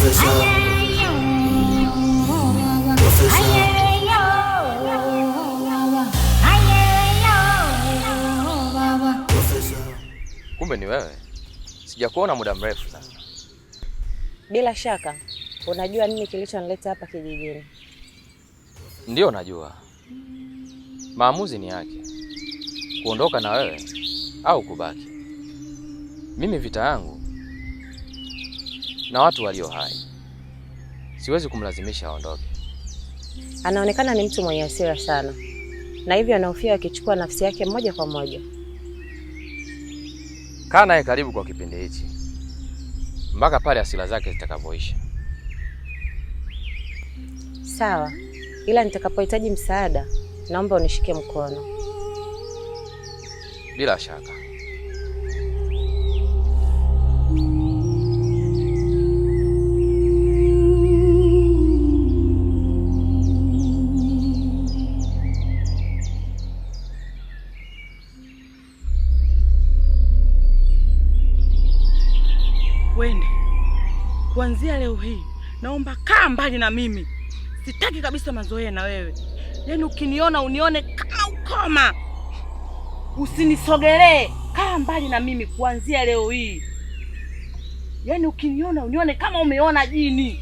Professor. Professor. Professor. Kumbe ni wewe. Sijakuona muda mrefu sasa. Bila shaka unajua nini kilichonileta hapa kijijini. Ndiyo, najua maamuzi ni yake, kuondoka na wewe au kubaki. Mimi vita yangu na watu walio hai, siwezi kumlazimisha aondoke. Anaonekana ni mtu mwenye hasira sana, na hivyo anahofia akichukua nafsi yake moja kwa moja. Kaa naye karibu kwa kipindi hichi mpaka pale hasira zake zitakavyoisha. Sawa, ila nitakapohitaji msaada, naomba unishike mkono. Bila shaka. Wende, kuanzia leo hii naomba kaa mbali na mimi, sitaki kabisa mazoea na wewe. Yaani ukiniona unione kama ukoma, usinisogelee. Kaa mbali na mimi kuanzia leo hii. Yaani ukiniona unione kama umeona jini.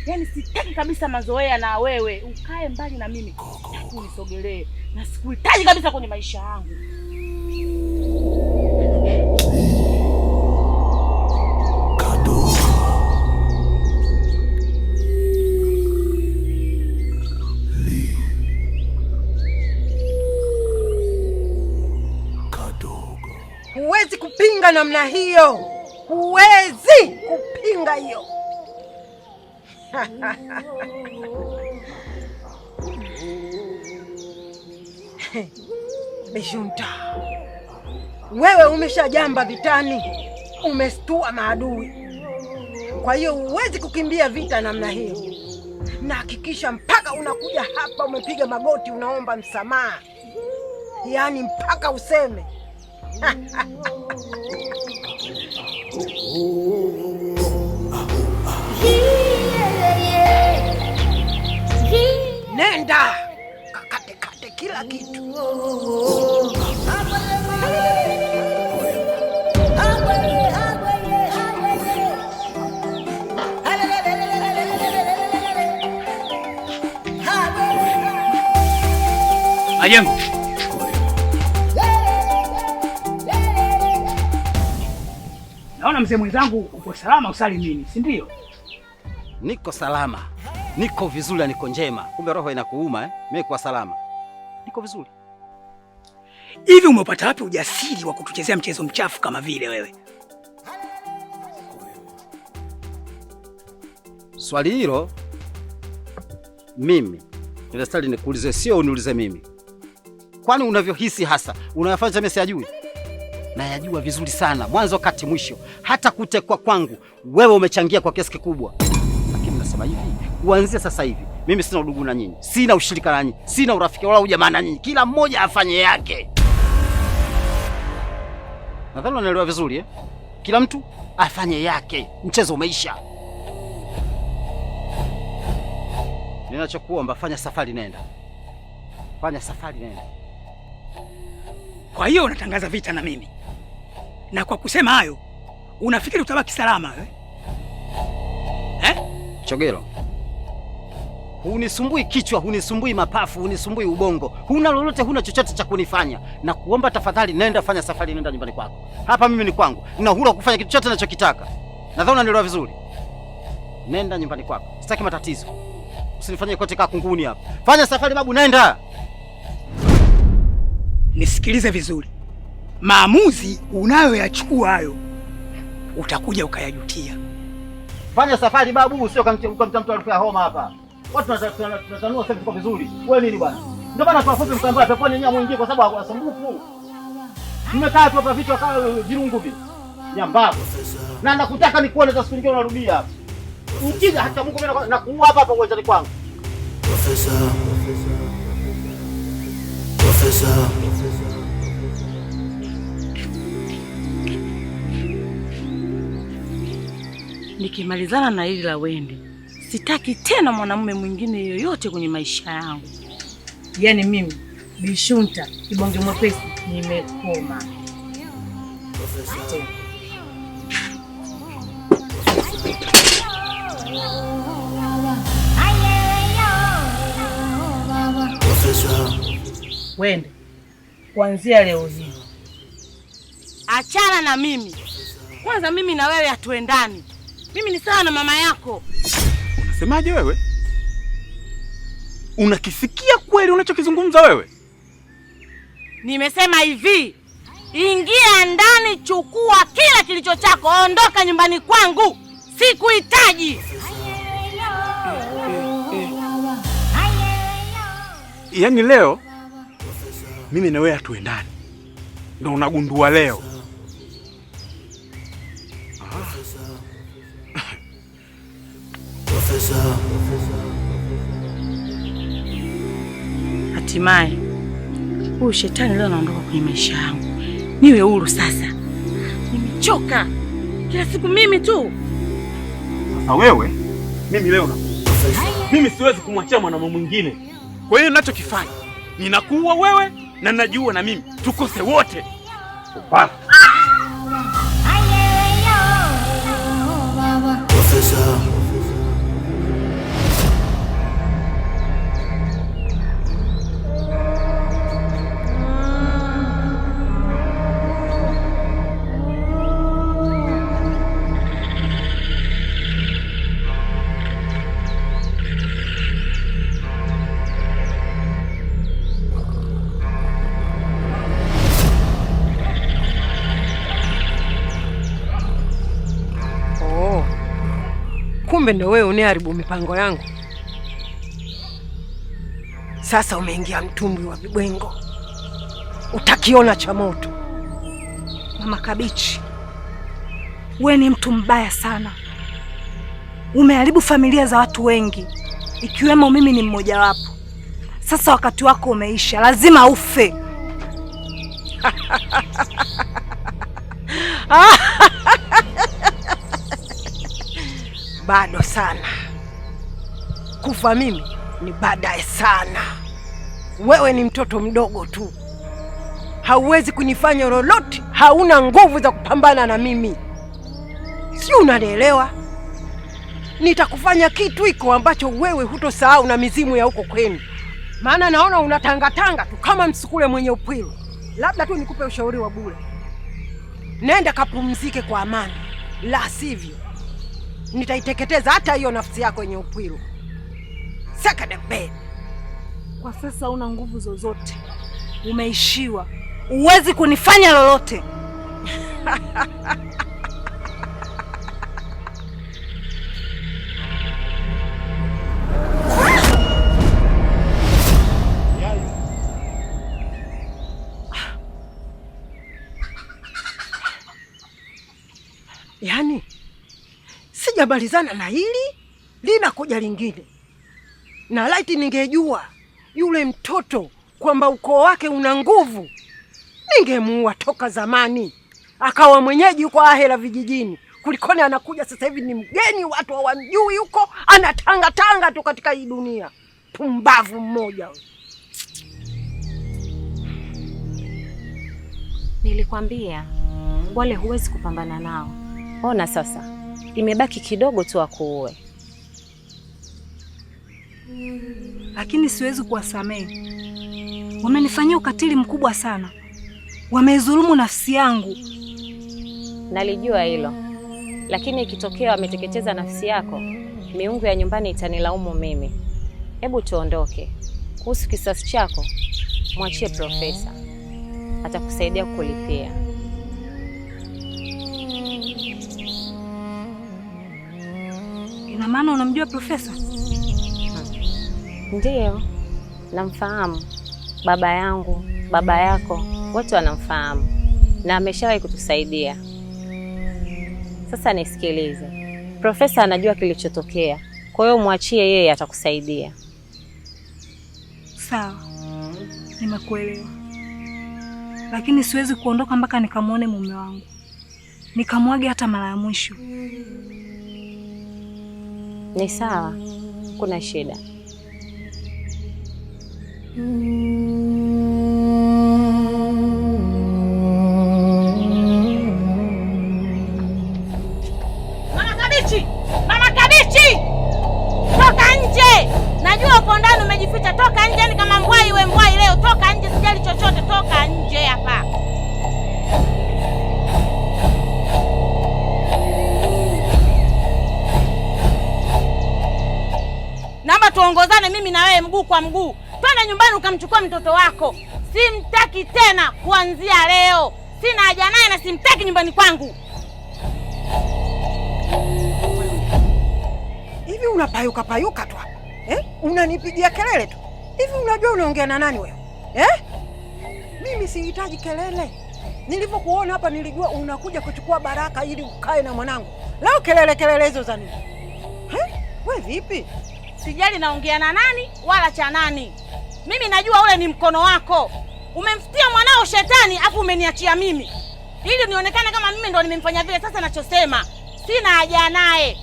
Yaani sitaki kabisa mazoea na wewe, ukae mbali na mimi, sitaki unisogelee na sikuhitaji kabisa kwenye maisha yangu. Kadogo. Kadogo. Huwezi kupinga namna hiyo, huwezi kupinga hiyo. Bishunta, wewe umeshajamba vitani, umestua maadui, kwa hiyo huwezi kukimbia vita namna hiyo. Na hakikisha mpaka unakuja hapa umepiga magoti, unaomba msamaha, yaani mpaka useme. Nenda kakatekate kila kitu. Majengo, naona mzee mwenzangu uko salama usalimini, si ndio? Niko salama, niko vizuri na niko njema. Kumbe roho inakuuma eh? Mimi kwa salama, niko vizuri. Hivi umepata wapi ujasiri wa kutuchezea mchezo mchafu kama vile wewe? Swali hilo mimi ninastahili nikuulize, sio uniulize mimi. Kwani unavyohisi hasa unayofanya mimi siyajui? Nayajua vizuri sana, mwanzo kati mwisho. Hata kutekwa kwangu wewe umechangia kwa kiasi kikubwa. Lakini nasema hivi, kuanzia sasa hivi mimi sina udugu na nyinyi, sina ushirika na nyinyi, sina urafiki wala ujamaa na nyinyi. Kila mmoja afanye yake. Nadhani unanielewa vizuri eh? Kila mtu afanye yake, mchezo umeisha. Ninachokuomba, fanya safari, nenda. Fanya safari, nenda. Kwa hiyo unatangaza vita na mimi, na kwa kusema hayo unafikiri utabaki salama wewe eh? Chogelo, hunisumbui kichwa, hunisumbui mapafu, hunisumbui ubongo, huna lolote, huna chochote cha kunifanya. Na kuomba tafadhali, nenda fanya safari, nenda nyumbani kwako. Hapa mimi ni kwangu, nina uhuru wa kufanya kitu chochote ninachokitaka. Nadhani unanielewa vizuri. Nenda nyumbani kwako, sitaki matatizo. Usinifanyie kote kaa kunguni hapa. Fanya safari babu, nenda. Nisikilize vizuri, maamuzi unayoyachukua hayo utakuja ukayajutia. Fanya safari babu, sio kamta mtu harufu ya homa hapa. Watu tunatanua sasa tuko vizuri. Wewe nini bwana? Ndio maana tuwafupi mkambaa peponi nyinyi mwingie kwa sababu wasumbufu. Mmekaa tu hapa vichwa kama virungu vile. Nyambavu. Na nakutaka nikuone sasa siku nyingine unarudia hapa. Ukija hata Mungu mimi nakuua hapa hapa uwanjani kwangu. Professor. Professor. Nikimalizana na hili la Wende, sitaki tena mwanamume mwingine yoyote kwenye maisha yangu. Yaani mimi Bishunta kibonge mwepesi nimekoma. Tena. Wende, kuanzia leo hii achana na mimi. Kwanza mimi na wewe hatuendani. Mimi ni sawa na mama yako. Unasemaje wewe? Unakisikia kweli unachokizungumza wewe? Nimesema hivi, ingia ndani, chukua kila kilicho chako, ondoka nyumbani kwangu, sikuhitaji. Yaani leo mimi na wewe hatuendani, ndio unagundua leo. Hatimaye huyu shetani leo anaondoka kwenye maisha yangu, niwe huru sasa. Nimechoka kila siku mimi tu. Sasa wewe, mimi leo na mimi siwezi kumwachia mwanamume mwingine. Kwa hiyo ninachokifanya, ninakuua wewe na ninajiua na mimi, tukose wote. Opa. Kumbe ndo wewe unayeharibu mipango yangu. Sasa umeingia mtumbwi wa vibwengo, utakiona cha moto. Mama Kabichi, we ni mtu mbaya sana. Umeharibu familia za watu wengi, ikiwemo mimi ni mmojawapo. Sasa wakati wako umeisha, lazima ufe. Bado sana kufa mimi ni baadaye sana. Wewe ni mtoto mdogo tu, hauwezi kunifanya lolote, hauna nguvu za kupambana na mimi, si unanielewa? Nitakufanya kitu iko ambacho wewe hutosahau na mizimu ya huko kwenu, maana naona unatangatanga tu kama msukule mwenye upwilu. Labda tu nikupe ushauri wa bure, nenda kapumzike kwa amani, la sivyo nitaiteketeza hata hiyo nafsi yako yenye upwilu. Saka the bed. Kwa sasa una nguvu zozote, umeishiwa, huwezi kunifanya lolote. Yaani sijamalizana na hili linakuja lingine, na laiti ningejua yule mtoto kwamba ukoo wake una nguvu, ningemuua toka zamani, akawa mwenyeji huko Ahera vijijini, kulikoni anakuja sasa hivi ni mgeni, watu hawamjui huko, anatanga tanga tu katika hii dunia. Pumbavu mmoja huyo. Nilikwambia wale huwezi kupambana nao. Ona sasa, imebaki kidogo tu akuue. Lakini siwezi kuwasamehe. Wamenifanyia ukatili mkubwa sana, wameidhulumu nafsi yangu. Nalijua hilo, lakini ikitokea wameteketeza nafsi yako, miungu ya nyumbani itanilaumu mimi. Hebu tuondoke. Kuhusu kisasi chako, mwachie profesa, atakusaidia kukulipia. Ina maana unamjua profesa? Ndiyo, namfahamu. Baba yangu, baba yako, wote wanamfahamu na ameshawahi kutusaidia. Sasa nisikilize, profesa anajua kilichotokea, kwa hiyo mwachie yeye, atakusaidia. Sawa, nimekuelewa, lakini siwezi kuondoka mpaka nikamwone mume wangu, nikamwage hata mara ya mwisho. Ni sawa, kuna shida. Mama Kabichi! Mama Kabichi! Toka nje! Najua uko ndani umejificha. Toka nje, yani kama mbwai we mbwai leo. Toka nje, sijali chochote. Toka nje hapa. Naomba tuongozane mimi na wewe mguu kwa mguu. Twende nyumbani ukamchukua mtoto wako. Simtaki tena kuanzia leo. Sina haja naye na simtaki nyumbani kwangu. Hivi unapayuka payuka tu hapa eh? Unanipigia kelele tu hivi, unajua unaongea na nani wewe eh? Mimi sihitaji kelele. Nilivyokuona hapa nilijua unakuja kuchukua baraka ili ukae na mwanangu. Leo kelele kelele hizo za nini eh? We vipi? Sijali naongea na nani wala cha nani. Mimi najua ule ni mkono wako. Umemfutia mwanao shetani afu umeniachia mimi ili nionekane kama mimi ndo nimemfanya vile. Sasa nachosema sina haja naye.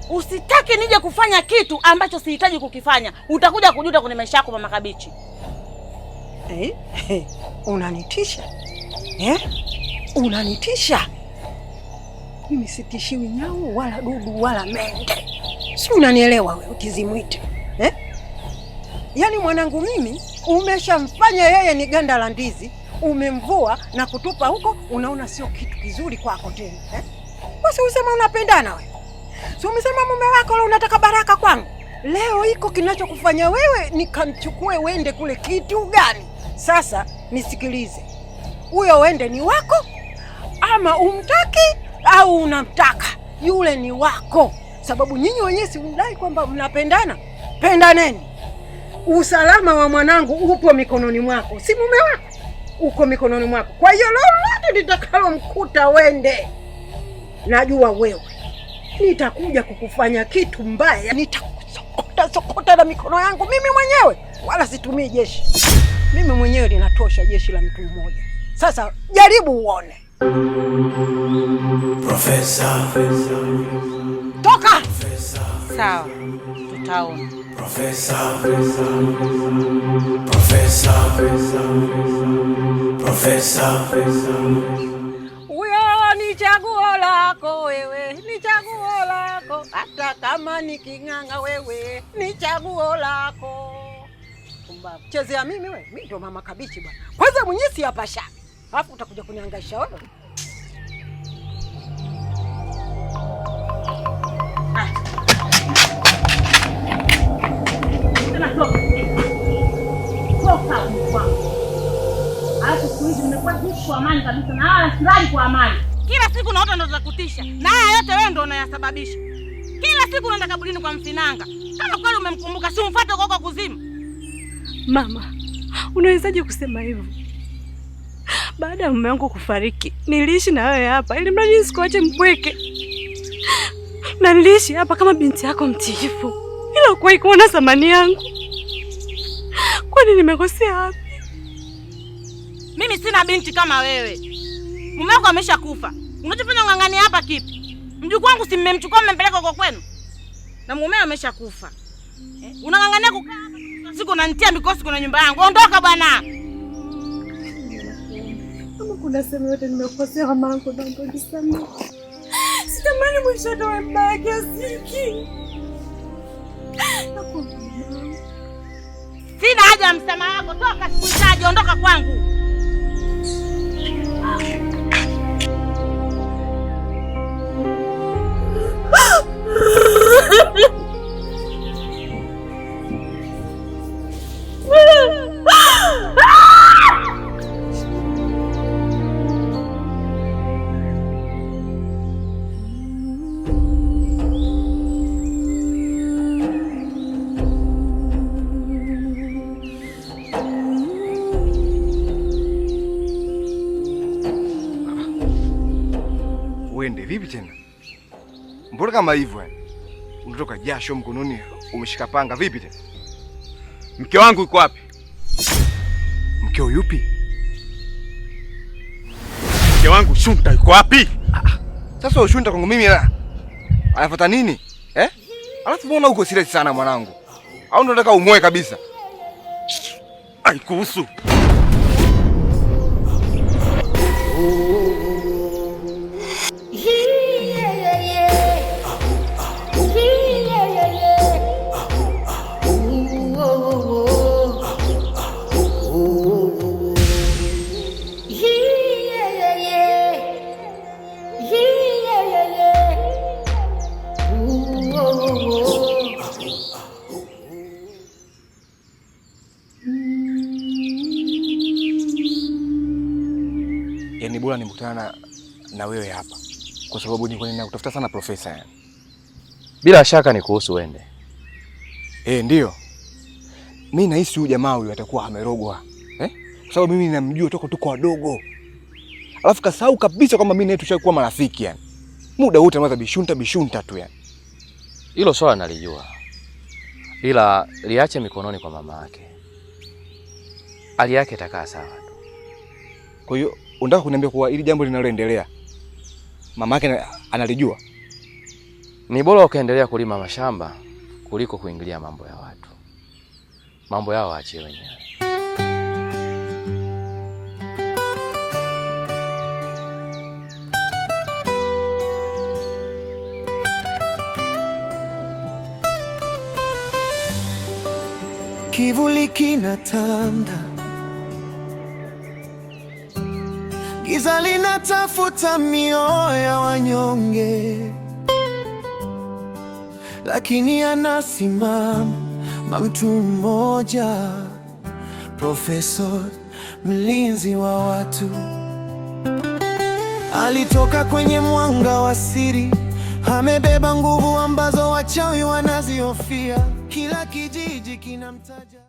Usitaki nije kufanya kitu ambacho sihitaji kukifanya. Utakuja kujuta kwenye maisha yako Mama Kabichi. Eh? Unanitisha eh? Unanitisha? Mimi sitishiwi nyau wala dudu wala mende. Si unanielewa wewe kizimwite eh? Yaani mwanangu mimi umeshamfanya yeye ni ganda la ndizi, umemvua na kutupa huko, unaona sio kitu kizuri kwako tena eh? Basi usema unapendana wewe. Si umesema mume wako leo unataka baraka kwangu? Leo iko kinachokufanya wewe nikamchukue wende kule kitu gani? Sasa nisikilize. Huyo wende ni wako ama umtaki au unamtaka, yule ni wako. Sababu nyinyi wenyewe si mdai kwamba mnapendana. Pendaneni. Usalama wa mwanangu upo mikononi mwako, si mume wako uko mikononi mwako. Kwa hiyo lolote litakalomkuta wende, najua wewe nitakuja kukufanya kitu mbaya, nitakusokota sokota na mikono yangu mimi mwenyewe, wala situmii jeshi. Mimi mwenyewe linatosha jeshi la mtu mmoja. Sasa jaribu uone. Profesa. Toka! Sawa, tutaona. Profesa. Profesa. Profesa. Huyo ni chaguo lako wewe, ni chaguo lako, hata kama niking'ang'a wewe, ni chaguo lako. Pumbavu. Chezea mimi wewe, mimi ndo Mama Kabichi bwana. Kwanza mwenyewe si hapa shani, alafu utakuja kunihangaisha wewe. Tena toka. Toka kwangu. Alafu siku hizi nimekuwa siishi kwa amani kabisa na wala silali kwa amani. Kila siku naota ndoto za kutisha na haya yote wewe ndio unayasababisha. Kila siku unaenda kaburini kwa mfinanga. Kama kweli umemkumbuka si umfuate huko huko kuzimu. Mama, unawezaje kusema hivyo? Baada ya mume wangu kufariki, niliishi na wewe hapa ili mradi nisikuache mpweke. Na niliishi hapa kama binti yako mtiifu, ila hukuwahi kuona thamani yangu. Kwani nimekosea wapi? Mimi sina binti kama wewe. Mume wako ameshakufa. Unachofanya ung'ang'ania hapa kipi? Mjukuu wangu si mmemchukua mmempeleka huko kwenu? Na mumeo ameshakufa. Unang'ang'ania kukaa hapa siku unanitia mikosi kwenye nyumba yangu. Ondoka bwana. Kama kuna sehemu yote nimekosea mamangu, naomba unisamehe. Sitamani mwisho uwe mbaya kiasi hiki. Nakuomba mamangu. Sina haja ya msamaha wako. Toka, sikuhitaji. Ondoka kwangu. Uende vipi tena? Mbona kama hivyo yani? Unatoka jasho mkononi, umeshika panga vipi tena? Mke wangu yuko wapi? Mkeo yupi? Mke wangu Shunta yuko wapi? Sasa Shunta kwangu mimi la. Anafuata nini? Eh? Alafu mbona uko serious sana mwanangu? Au ndo unataka umoe kabisa? Haikuhusu. Yaani bora nimekutana na wewe hapa kwa sababu nilikuwa ninakutafuta sana profesa yani. Bila shaka ni kuhusu Wende. Ndio. Mimi nahisi huyu jamaa huyu atakuwa amerogwa. Kwa sababu mimi ninamjua toka tuko wadogo. Alafu kasahau kabisa kwamba mimi naye tushakuwa marafiki yani. Muda wote anaanza bishunta bishunta tu yani. Hilo swala nalijua, ila liache mikononi kwa mama yake. Hali yake itakaa sawa tu. Kwa hiyo unataka kuniambia kuwa hili jambo linaloendelea mama yake analijua? Ni bora ukaendelea kulima mashamba kuliko kuingilia mambo ya watu. Mambo yao waachie wenyewe. Kivuli kinatanda, giza linatafuta mioyo ya wanyonge, lakini anasimama mtu mmoja, Profesa, mlinzi wa watu. Alitoka kwenye mwanga wa siri, amebeba nguvu ambazo wachawi wanazihofia. Kila kijiji kinamtaja.